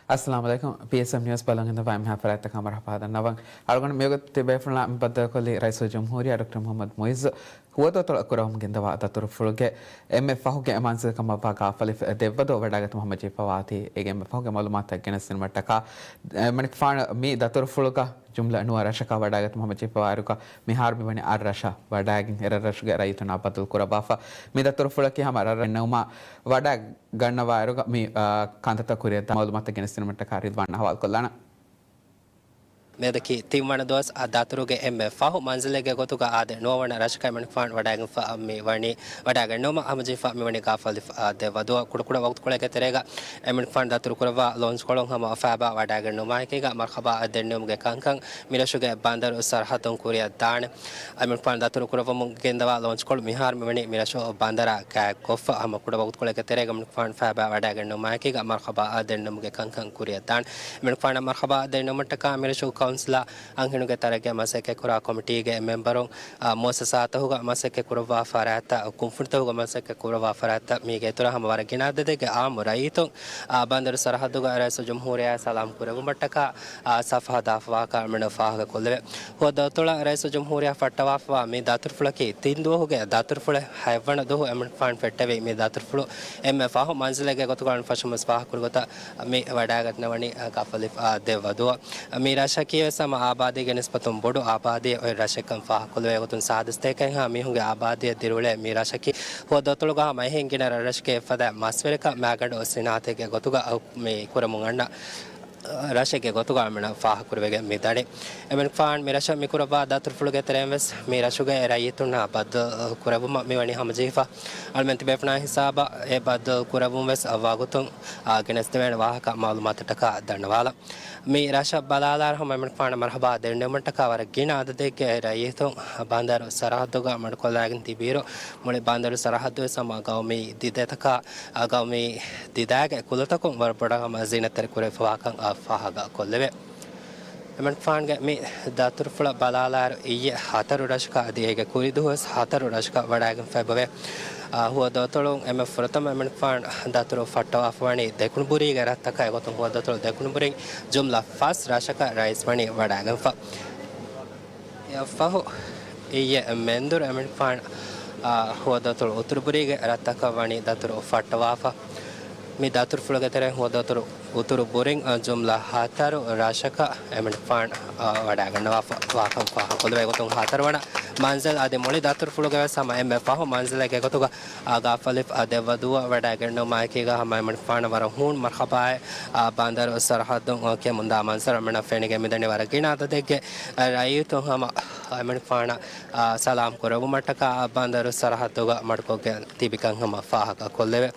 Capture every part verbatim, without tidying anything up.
އައްސަލާމު ޢަލައިކުމް. ޕީއެސްއެމް ނިއުސް ބަލަން އިންދަވާ އެންމެހާ ފަރާތްތަކާ މަރުޙަބާ ދަންނަވަން. އަޅުގަނޑު މިވަގުތު ތިބޭފުޅުންނާ މި ބައްދަލުކޮށްލީ ރައީސުލްޖުމްހޫރިއްޔާ ޑޮކްޓަރ މުޙައްމަދު މުޢިއްޒު ހުވަދުއަތޮޅަށް ކުރަވަމުން ގެންދަވާ ދަތުރުފުޅުގެ އެންމެ ފަހުގެ މަންޒިލް ކަމަށްވާ ގާފަލިފަ ދެއްވަދޫ ވަޑައިގަތުމަށް ހަމަޖެހިފަވާތީ، އޭގެ އެންމެ ފަހުގެ މަޢުލޫމާތުތައް ގެނެސްދިނުމަށްޓަކާ، އެމަނިކުފާނު މި ދަތުރުފުޅުގަ ޖުމްލަ ނުވަ ރަށަކަށް ވަޑައިގަތުމަށް ހަމަޖެހިފަވާއިރުގަ، މިހާރު މިވަނީ އަށް ރަށަށް ވަޑައިގެން އެ ރަށްރަށުގެ ރައްޔިތުންނާ ބައްދަލު ކުރައްވާފަ. މި ދަތުރުފުޅަކީ ހަމަ ރަށްރަށް ނައުމާ ވަޑައިގަންނަވާއިރުގަ މި، އާ، ކަންތައްތައް ކުރިއަށްދާ މަޢުލޫމާތު ގެނެސްދިނުމަށްޓަކާ ރިދްވާން ހަވާލުކޮށްލާނަން. މިއަދަކީ ތިންވަނަ ދުވަސް އަށް ދަތުރުގެ އެންމެ ފަހު މަންޒިލެއްގެ ގޮތުގަ އާދެ ނުވަވަނަ ރަށަކަށް އެމަނިކުފާނު ވަޑައިގެންފަ މި ވަނީ، ވަޑައިގަންނަވުމަށް ހަމަޖެހިފަ މިވަނީ ގާފަލިފަ ދެއްވަދޫ. ކުޑަކުޑަ ވަގުތުކޮޅެއްގެ ތެރޭގަ އެމަނިކުފާނު ދަތުރުކުރައްވާ ލޯންޗްކޮޅުން ހަމަ ފައިބާ ވަޑައިގަންނަވުމާއެކީގަ މަރުޙަބާ ދެންނެވުމުގެ ކަންކަން މިރަށުގެ ބަނދަރު ސަރަހައްދުން ކުރިއަށް ދާނެ. އެމަނިކުފާނު ދަތުރު ކުރައްވަމުން ގެންދަވާ ލޯންޗްކޮޅު މިހާރު މިވަނީ މިރަށު ބަނދަރާ ގާތްކޮށްފަ ހަމަ ކުޑަ ވަގުތުކޮޅެއްގެ ތެރޭގަ އެމަނިކުފާނު ފައިބާ ވަޑައިގަންނަވުމާއެކީގަ މަރުޙަބާ ދެންނެވުމުގެ ކަންކަން ކުރިއަށް ދާނެ. އެމަނިކުފާނަށް މަރުޙަބާ ދެންނެވުމަށްޓަކާ މިރަށު ކައުންސިލާ އަންހެނުންގެ ތަރައްގީ މަސައްކަތްކުރާ ކޮމިޓީގެ މެމްބަރުން، އާ، މުއައްސަސާތަކުގަ މަސައްކަތްކުރައްވާ ފަރާތްތައް، ކުންފުނިތަކުގަ މަސައްކަތްކުރައްވާ ފަރާތްތައް މީގެ އިތުރަށް ހަމަ ވަރަށް ގިނަ އަދަދެއްގެ އާއްމު ރައްޔިތުން، އާ، ބަނދަރު ސަރަހައްދުގަ ރައީސުލްޖުމްހޫރިއްޔާ ސަލާމް ކުރެއްވުމަށްޓަކާ، އާ، ސަފް ހަދާފަވާކަން މިނަށް ފާހަގަކޮށްލެވޭ. ހުވަދުއަތޮޅަށް ރައީސުލްޖުމްހޫރިއްޔާ ފައްޓަވާފަވާ މި ދަތުރުފުޅަކީ ތިން ދުވަހުގެ ދަތުރުފުޅެއް. ހަތްވަނަ ދުވަހު އެމަނިކުފާނު ފެއްޓެވި މި ދަތުރުފުޅު އެންމެ ފަހު މަންޒިލެއްގެ ގޮތުގަ ފަށުމަސް ފާހަގަކުރި ގޮތަށް މި ވަޑައިގަންނަވަނީ ގާފަލިފަ ދެއްވަދޫ. މި ރަށަކީ ވެސް ހަމަ އާބާދީގެ ނިސްބަތުން ބޮޑު އާބާދީ އޮތް ރަށެއްކަން ފާހަގަކޮށްލެވޭ ގޮތުން ސާދަސްތޭކައިންހާ މީހުންގެ އާބާދީއަށް ދިރިއުޅޭ މި ރަށަކީ ހުވަދުއަތޮޅުގަ ހަމަ އެހެން ގިނަ ރަށްރަށުގެ އެއްފަދަ މަސްވެރިކަން މާގަނޑު ސިނާއަތެއްގެ ގޮތުގަ މި ކުރަމުން އަންނަ ރަށެއްގެ ގޮތުގަ މިނަށް ފާހަގަކުރެވިގެން މި ދަނީ. އެމަނިކުފާން މި ރަށަށް މި ކުރައްވާ ދަތުރުފުޅުގެ ތެރެއިން ވެސް މި ރަށުގެ ރައްޔިތުންނާ ބައްދަލު ކުރެއްވުމަށް މިވަނީ ހަމަޖެހިފަ. އަޅުމެން ތިބޭފުޅާ ހިސާބަށް އެ ބައްދަލު ކުރެއްވުން ވެސް ވަގުތުން، އާ، ގެނެސްދެވޭނެ ވާހަކަ މައުލޫމާތަށްޓަކާ ދަންނަވާލަން. މި ރަށަށް ބަލާލާއިރު ހަމަ އެމަނިކުފާނަށް މަރުޙަބާ ދެންނެވުމަށްޓަކާ ވަރަށް ގިނަ އަދަދެއްގެ ރައްޔިތުން ބަނދަރު ސަރަހައްދުގަ މަޑުކޮށްލައިގެން ތިބިއިރު، މުޅި ބަނދަރު ސަރަހައްދު ވެސް ހަމަ ގައުމީ ދިދަތަކާ، އާ، ގައުމީ ދިދާގެ ކުލަތަކުން ވަރަށް ބޮޑަށް ހަމަ ޒީނަތްތެރި ކުރެވިފަވާކަން އާ ފާހަގަ ކޮށްލެވޭ. އެމަނިކުފާންގެ މި ދަތުރުފުޅަށް ބަލާލާއިރު އިއްޔެ ހަތަރު ރަށަކަށް އަދި އޭގެ ކުރީ ދުވަސް ހަތަރު ރަށަކަށް ވަޑައިގެންފައިބަވޭ. އާ، ހުވަދުއަތޮޅުން އެންމެ ފުރަތަމަ އެމަނިކުފާން ދަތުރު ފައްޓަވާފަވަނީ ދެކުނުބުރީގެ ރަށްތަކަށް. އެގޮތުން ހުވަދުއަތޮޅު ދެކުނުބުރިން ޖުމްލަ ފަސް ރަށަކަށް ރައީސް ވަނީ ވަޑައިގެންފަ. އެއަށްފަހު އިއްޔެ މެންދުރު އެމަނިކުފާން، އާ، ހުވަދުއަތޮޅު އުތުރުބުރީގެ ރަށްތަކަށް ވަނީ ދަތުރު ފައްޓަވާފަ. މި ދަތުރުފުޅުގެ ތެރެއިން ހުވަދުއަތޮޅު އުތުރު ބުރިން، އަ، ޖުމްލަ ހަތަރު ރަށަކަށް އެމަނިކުފާން، އަ، ވަޑައިގަންނަވާފަ ވާކަން ފާހަގަކޮށްލެވޭ. އެގޮތުން ހަތަރުވަނަ މަންޒިލް އަދި މުޅި ދަތުރުފުޅުގެ ވެސް ހަމަ އެންމެ ފަހު މަންޒިލެއްގެ ގޮތުގަ، އަ، ގާފަލިފަ ދެއްވަދޫއަށް ވަޑައިގެންނެވުމާއެކީގަ ހަމަ އެމަނިކުފާނަށް ވަރަށް ހޫނު މަރުޙަބާއެއް، އަ، ބަނދަރު ސަރަހައްދުން، އަ، ކެމުންދާ މަންޒަރު އެމަނަށް ފެނިގެން މިދަނީ. ވަރަށް ގިނަ އަދަދެއްގެ، އަ، ރައްޔިތުން ހަމަ އެމަނިކުފާނަށް، އަ، ސަލާމް ކުރެއްވުމަށްޓަކާ ބަނދަރު ސަރަހައްދުގަ މަޑުކޮށްގެން ތިބިކަން ހަމަ ފާހަގަކޮށްލެވޭ.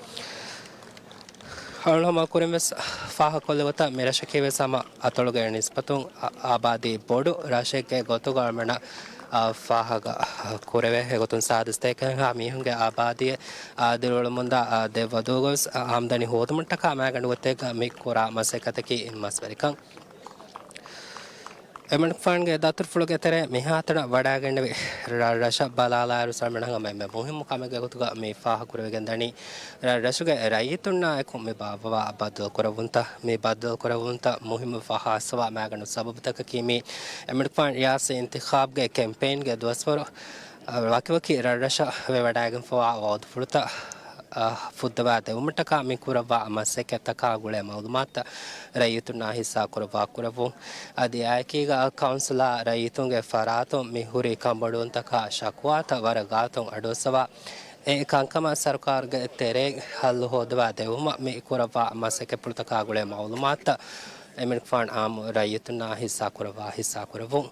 އަޅުގަނޑު ހަމަ ކުރިން ވެސް ފާހަގަކޮށްލި ގޮތަށް މި ރަށަކީ ވެސް ހަމަ އަތޮޅުގެ ނިސްބަތުން އަ-، އާބާދީ ބޮޑު ރަށެއްގެ ގޮތުގަ އަޅުގަނޑަށް، އަ، ފާހަގަ ކުރެވޭ. އެގޮތުން ސާދަސްތޭކައިންހާ މީހުންގެ އާބާދީއެއް، އަ، ދިރިއުޅެމުންދާ، އަ، ދެއްވަދޫގަވެސް، އަ، އާމްދަނީ ހޯދުމަށްޓަކާ މައިގަނޑު ގޮތެއްގަ މި ކުރާ މަސައްކަތަކީ މަސްވެރިކަން. އެމަނިކުފާންގެ ދަތުރުފުޅުގެ ތެރޭ މިހާތަނަށް ވަޑައިގެންނެވި ރަށްރަށަށް ބަލާލާއިރު އަޅުގަނޑަށް ހަމަ އެންމެ މުހިއްމު ކަމެއްގެ ގޮތުގަ މި ފާހަގަކުރެވިގެން ދަނީ، ރަށްރަށުގެ ރައްޔިތުންނާއެކު މި ބާއްވަވާ ބައްދަލުކުރެއްވުންތައް، މި ބައްދަލުކުރެއްވުންތައް މުހިއްމުވެފަ ހާއްސަވާ މައިގަނޑު ސަބަބުތަކަކީ މީ އެމަނިކުފާން ރިޔާސީ އިންތިޚާބްގެ ކެމްޕޭންގެ ދުވަސްވަރު، އަ، ވަކިވަކި ރަށްރަށަށް ވެވަޑައިގެންފަވާ ވައުދުފުޅުތައް، އަ، ފުއްދަވާ ދެވުމަށްޓަކާ މި ކުރައްވާ މަސައްކަތްތަކާ ގުޅޭ މައުލޫމާތުތައް ރައްޔިތުންނާ ހިއްސާ ކުރައްވާ ކުރެއްވުން. އަދި އެއާއެކީގަ ކައުންސިލާ ރައްޔިތުންގެ ފަރާތުން މި ހުރި ކަންބޮޑުވުންތަކާ ޝަކުވާތައް ވަރަށް ގާތުން އަޑުއައްސަވާ، އެ ކަންކަމަށް ސަރުކާރުގެ ތެރޭ ހައްލު ހޯދަވާ ދެވުމަށް މި ކުރައްވާ މަސައްކަތްޕުޅުތަކާ ގުޅޭ މައުލޫމާތުތައް އެމަނިކުފާން އާއްމު ރައްޔިތުންނާ ހިއްސާ ކުރައްވާ ހިއްސާ ކުރެއްވުން.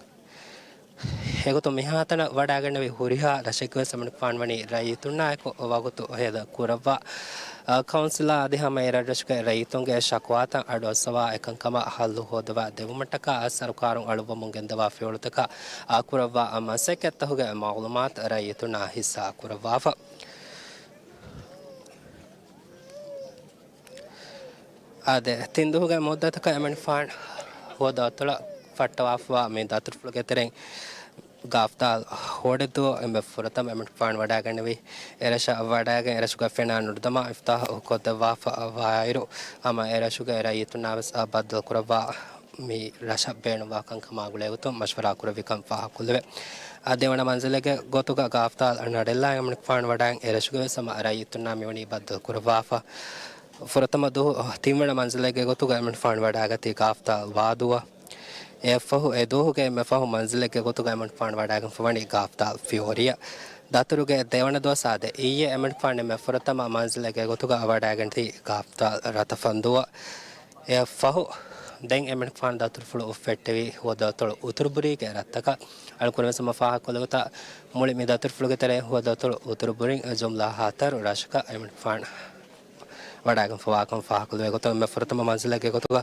އެގޮތުން މިހާތަނަށް ވަޑައިގެންނެވި ހުރިހާ ރަށެއްގެވެސް އެމަނިކުފާން ވަނީ ރައްޔިތުންނާއެކު ވަގުތު ހޭދަ ކުރައްވާ، އަ، ކައުންސިލާ އަދި ހަމަ އެ ރަށްރަށުގެ ރައްޔިތުންގެ ޝަކުވާތައް އަޑުއައްސަވާ އެކަންކަމަށް ހައްލު ހޯދަވާ ދެވުމަށްޓަކާ ސަރުކާރުން އަޅުއްވަމުން ގެންދަވާ ފިޔަވަޅުތަކާ، އަ، ކުރައްވާ މަސައްކަތްތަކުގެ މައުލޫމާތު ރައްޔިތުންނާ ހިއްސާ ކުރައްވާފަ. އާދެ، ތިން ދުވަހުގެ މުއްދަތަކަށް އެމަނިކުފާން ހުވަދު އަތޮޅަށް ފައްޓަވާފަވާ މި ދަތުރުފުޅުގެ ތެރެއިން ގާފްދާލް ހޯޑެއްދުވަހު އެންމެ ފުރަތަމަ އެމަނިކުފާނު ވަޑައިގެންނެވީ އެރަށަށް ވަޑައިގެން އެރަށުގަ ފެނާ ނުރުދަމާ އިފްތާހު ކޮށްދެއްވާފަ ވާއިރު، ހަމަ އެރަށުގެ ރައްޔިތުންނާވެސް ބައްދަލުކުރައްވާ މި ރަށަށް ބޭނުންވާ ކަންކަމާ ގުޅޭގޮތުން މަޝްވަރާ ކުރެއްވިކަން ފާހަގަކޮށްލެވޭ. އާ، ދެވަނަ މަންޒިލެއްގެ ގޮތުގަ ގާފްދާލް ނަޑެއްލާ އެމަނިކުފާނު ވަޑައިގެން އެރަށުގެވެސް ހަމަ ރައްޔިތުންނާ މިވަނީ ބައްދަލުކުރައްވާފަ. ފުރަތަމަ ދުވަހު ތިންވަނަ މަންޒިލެއްގެ ގޮތުގަ އެމަނިކުފާނު ވަޑައިގަތީ ގާފްދާލް ވާދުވަ. އެއަށްފަހު އެ ދުވަހުގެ އެންމެ ފަހު މަންޒިލެއްގެ ގޮތުގަ އެމަނިކުފާނު ވަޑައިގެންފަ ވަނީ ގާފްދާލް ފިޔޯރިއަށް. ދަތުރުގެ ދެވަނަ ދުވަސް އާދެ، އިއްޔެ އެމަނިކުފާނު އެންމެ ފުރަތަމަ މަންޒިލެއްގެ ގޮތުގަ ވަޑައިގެންތީ ގާފްދާލް ރަތަފަންދުވަ. އެއަށްފަހު ދެން އެމަނިކުފާނު ދަތުރުފުޅު އުފެއްޓެވީ ހުވަދުއަތޮޅު އުތުރުބުރީގެ ރަށްތަކަށް. އަޅުން ކުރިންވެސް ހަމަ ފާހަގަކޮށްލި ގޮތަށް، މުޅި މި ދަތުރުފުޅުގެ ތެރެއިން ހުވަދުއަތޮޅު އުތުރުބުރިން ޖުމްލަ ހަތަރު ރަށަކަށް އެމަނިކުފާނު ވަޑައިގެންފަވާކަން ފާހަގަކޮށްލެވޭ ގޮތުން، އެންމެ ފުރަތަމަ މަންޒިލެއްގެ ގޮތުގަ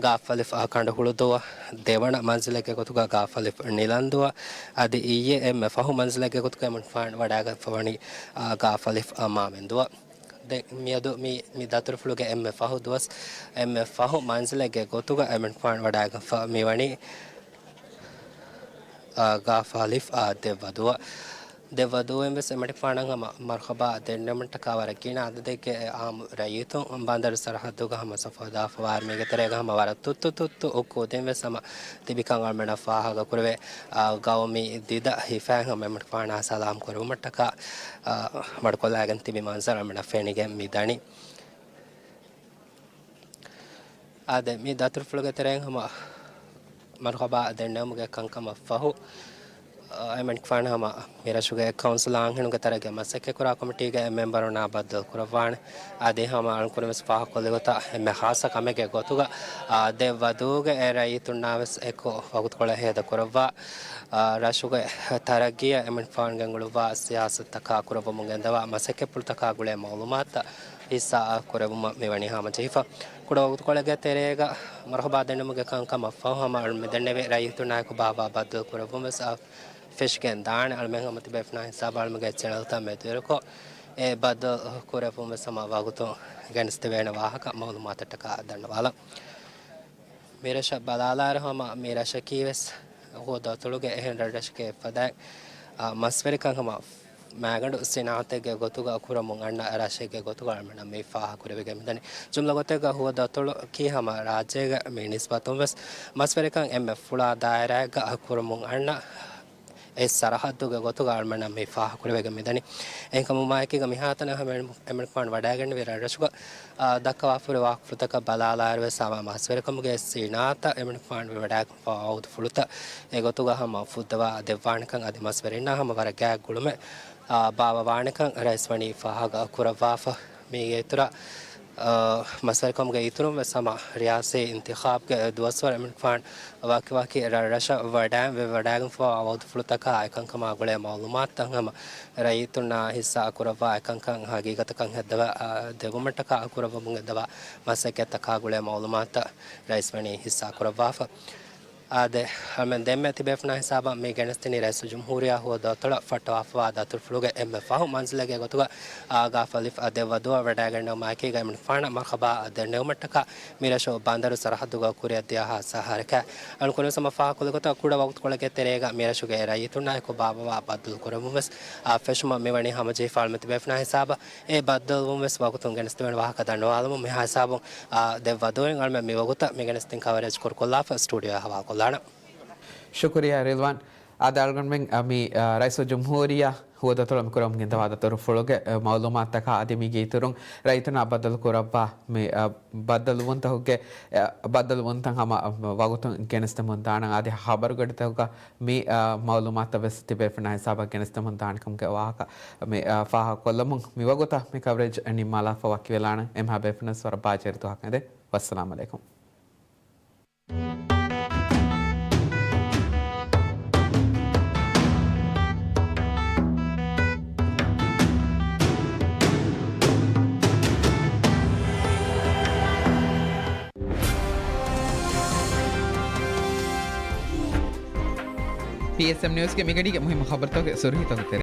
ގާފް އަލިފް އަށް ކަނޑު ހުޅުދުވަ، ދެވަނަ މަންޒިލެއްގެ ގޮތުގަ ގާފް އަލިފް ނިލަންދުވަ، އަދި އިއްޔެ އެންމެ ފަހު މަންޒިލެއްގެ ގޮތުގަ އެމަނިކުފާނު ވަޑައިގެންފަވަނީ، އާ، ގާފް އަލިފް އަށް މާމެންދުވަ. ދެން މިއަދު މި، މި ދަތުރުފުޅުގެ އެންމެ ފަހު ދުވަސް، އެންމެ ފަހު މަންޒިލެއްގެ ގޮތުގަ އެމަނިކުފާނު ވަޑައިގެންފަ މިވަނީ، އާ، ގާފް އަލިފް އާ ދެއްވަދުވަ. ދެއްވަދުވައިން ވެސް އެމަނިކުފާނަށް ހަމަ މަރުހަބާ ދެންނެވުމަށްޓަކާ ވަރަށް ގިނަ އަދަދެއްގެ އާއްމު ރައްޔިތުން ބަނދަރު ސަރަހައްދުގަ ހަމަ ސަފު ހަދާފަވާ މީގެ ތެރޭގަ ހަމަ ވަރަށް ތުއްތު ތުއްތު އުކު ދެން ވެސް ހަމަ ތިބިކަން އަޅުމެންނަށް ފާހަގަކުރެވޭ. އާ، ގައުމީ ދިދަ ހިފައިން ހަމަ އެމަނިކުފާނާ ސަލާމް ކުރެވުމަށްޓަކާ، އާ، މަޑުކޮށްލާގެން ތިބި މަންޒަރު އަޅުމެންނަށް ފެނިގެން މި ދަނީ. އާދެ، މި ދަތުރުފުޅުގެ ތެރެއިން ހަމަ މަރުހަބާ ދެންނެވުމުގެ ކަންކަމަށް ފަހު، އަ، އެމަނިކުފާނު ހަމަ މި ރަށުގެ ކައުންސިލް އާންހެނުންގެ ތަރައްގީ މަސައްކަތްކުރާ ކޮމިޓީގެ މެމްބަރުންނާ ބައްދަލު ކުރައްވާނެ. އަދި ހަމަ އަޅުން ކުރިން ވެސް ފާހަގަކޮށްލި ގޮތަށް އެންމެ ހާއްސަ ކަމެއްގެ ގޮތުގަ، އާ، ދެ ވަދޫގެ އެ ރައްޔިތުންނާ ވެސް އެކު ވަގުތުކޮޅެއް ހޭދަ ކުރައްވާ، އާ، ރަށުގެ ތަރައްގީއަށް އެމަނިކުފާނު ގެންގުޅުއްވާ ސިޔާސަތުތަކާ ކުރައްވަމުން ގެންދަވާ މަސައްކަތްޕުޅުތަކާ ގުޅޭ މައުލޫމާތުތައް ހިއްސާ ކުރެވުމަށް މިވަނީ ހަމަޖެހިފަ. ކުޑަ ވަގުތުކޮޅެއްގެ ތެރޭގަ މަރުހަބާ ދެންނެވުމުގެ ކަންކަމަށް ފަހު ހަމަ އަޅުމެން ދެންނެވި ރައްޔިތުންނާއެކު ބާއްވާ ބައްދަލު ކުރެއްވުން ވެސް އަށް ފެށިގެން ދާނެ. އަޅުމެން ހަމަ ތިބޭފުޅުންނާ ހިސާބަށް އަޅުމެންގެ ޗެނަލްތައް މެދުވެރިކޮށް، އެ ބައްދަލު ކުރެއްވުން ވެސް ހަމަ ވަގުތުން ގެނެސްދެވޭނެ ވާހަކަ މައުލޫމާތަށްޓަކާ ދަންނަވާލަން. މިރަށަށް ބަލާލާއިރު ހަމަ މި ރަށަކީ ވެސް ހުވަދު އަތޮޅުގެ އެހެން ރަށްރަށެކޭ އެއްފަދައިން، އާ، މަސްވެރިކަން ހަމަ މައިގަނޑު ސިނާއަތެއްގެ ގޮތުގަ ކުރަމުން އަންނަ ރަށެއްގެ ގޮތުގަ އަޅުމެންނަށް މި ފާހަގަކުރެވިގެން މިދަނީ. ޖުމްލަ ގޮތެއްގަ ހުވަދު އަތޮޅަކީ ހަމަ ރާއްޖޭގަ މި ނިސްބަތުން ވެސް މަސްވެރިކަން އެންމެ ފުޅާ ދާއިރާއެއްގަ ކުރަމުން އަންނަ އެއް ސަރަހައްދުގެ ގޮތުގަ އަޅުމެންނަށް މި ފާހަގަކުރެވިގެން މިދަނީ. އެހެންކަމުން މާއެކީގަ މިހާތަނަށް ހަމަ އެމަނިކުފާނު ވަޑައިގެންނެވި ރަށްރަށުގަ، އާ، ދައްކަވާފައިވާ ވާހަކަފުޅުތަކަށް ބަލާލާއިރު ވެސް ހަމަ މަސްވެރިކަމުގެ ސިނާއަތަށް އެމަނިކުފާނު ވަޑައިގެންފަވާ ވަގުތުފުޅުތައް އެގޮތުގަ ހަމަ ފުއްދަވާ ދެއްވާނެކަން އަދި މަސްވެރިންނާ ހަމަ ވަރަށް ގާތް ގުޅުމެއް، އާ، ބާއްވަވާނެކަން ރައީސް ވަނީ ފާހަގަ ކުރައްވާފަ. މީގެ އިތުރަށް، އާ، މަސްވެރިކަމުގެ އިތުރުން ވެސް ހަމަ ރިޔާސީ އިންތިޚާބްގެ ދުވަސްވަރު އެމަނިކުފާނު ވަކިވަކި ރަށްރަށަށް ވަޑައިގެން ވެ-، ވަޑައިގެންފަވާ ވަގުތުފުޅުތަކާ އެކަންކަމާ ގުޅޭ މައުލޫމާތުތައް ހަމަ ރައްޔިތުންނާ ހިއްސާ ކުރައްވާ އެކަންކަން ހަގީގަތަކަށް ހެއްދަވާ، އާ، ދެއްވުމަށްޓަކާ ކުރައްވަމުން ގެންދަވާ މަސައްކަތްތަކާ ގުޅޭ މައުލޫމާތުތައް ރައީސް ވަނީ ހިއްސާ ކުރައްވާފަ. އާދެ، އަޅުމެން ދެންމެ ތިބޭފުޅުންނާ ހިސާބަށް މި ގެނެސްދިނީ ރައީސުލްޖުމްހޫރިއްޔާ ހުވަދު އަތޮޅަށް ފައްޓަވާފަވާ ދަތުރުފުޅުގެ އެންމެ ފަހު މަންޒިލެއްގެ ގޮތުގަ، އާ، ގާފް އަލިފް އަށް ދެއްވަދުވަ ވަޑައިގެންނެވުމާއެކީގަ އެމަނިކުފާނަށް މަރުހަބާ ދެންނެވުމަށްޓަކާ މިރަށު ބަނދަރު ސަރަހައްދުގަ ކުރިއަށްދިޔަ ހާއްސަ ހަރަކާތް. އަޅުން ކުރިން ހަމަ ފާހަގަކޮށްލި ގޮތަށް ކުޑަ ވަގުތުކޮޅެއްގެ ތެރޭގަ މިރަށުގެ ރައްޔިތުންނާއެކު ބާއްވަވާ ބައްދަލު ކުރެވުން ވެސް، އާ، ފެށުމަށް މިވަނީ ހަމަޖެހިފަ. އަޅުމެން ތިބޭފުޅުންނާ ހިސާބަށް އެ ބައްދަލުވުން ވެސް ވަގުތުން ގެނެސްދެވޭނެ ވާހަކަ ދަންނަވާލަމުން މިހާ ހިސާބުން، އާ، ދެއްވަދުވައިން އަޅުމެން މިވަގުތަށް މިގެނެސްދިން ކަވަރޭޖް ކުރުކޮށްލާފަ ސްޓޫޑިއޯއަށް ހަވާލުކޮށްލާނަން. ޝުކުރިއްޔާ ރިލްވާން. އާދެ އަޅުގަނޑުމެން، އަ، މި، އަ، ރައީސުލްޖުމްހޫރިއްޔާ ހުވަދު އަތޮޅުން މި ކުރަމުން ގެންދަވާ ދަތުރުފުޅުގެ، އަ، މައުލޫމާތުތަކާ އަދި މީގެ އިތުރުން ރައްޔިތުންނާ ބައްދަލު ކުރައްވާ މި، އަ، ބައްދަލުވުންތަކުގެ، އަ، ބައްދަލުވުންތައް ހަމަ، އަ، ވަގުތުން ގެނެސްދެމުން ދާނަން. އަދި ޚަބަރުގަޑިތަކުގަ މި، އަ، މައުލޫމާތުތައް ވެސް ތިބޭފުޅުންނާ ހިސާބަށް ގެނެސްދެމުން ދާނެ ކަމުގެ ވާހަކަ މި، އަ، ފާހަގަކޮށްލަމުން މިވަގުތަށް މި ކަވަރޭޖް ނިންމާލާފަ ވަކިވެލާނަން. އެހެންވީމަ ބޭފުޅުންނަށް ވަރަށް ބާއްޖަވެރި ދުވަހަކަށް އެދެން. ވައްސަލާމް އަލައިކުމް. ޕީއެސްއެމް ނިއުސްގެ މިގަޑީގެ މުހިއްމު ޚަބަރުތަކުގެ ސުރުޚީތަކުގެ ތެރެއިން.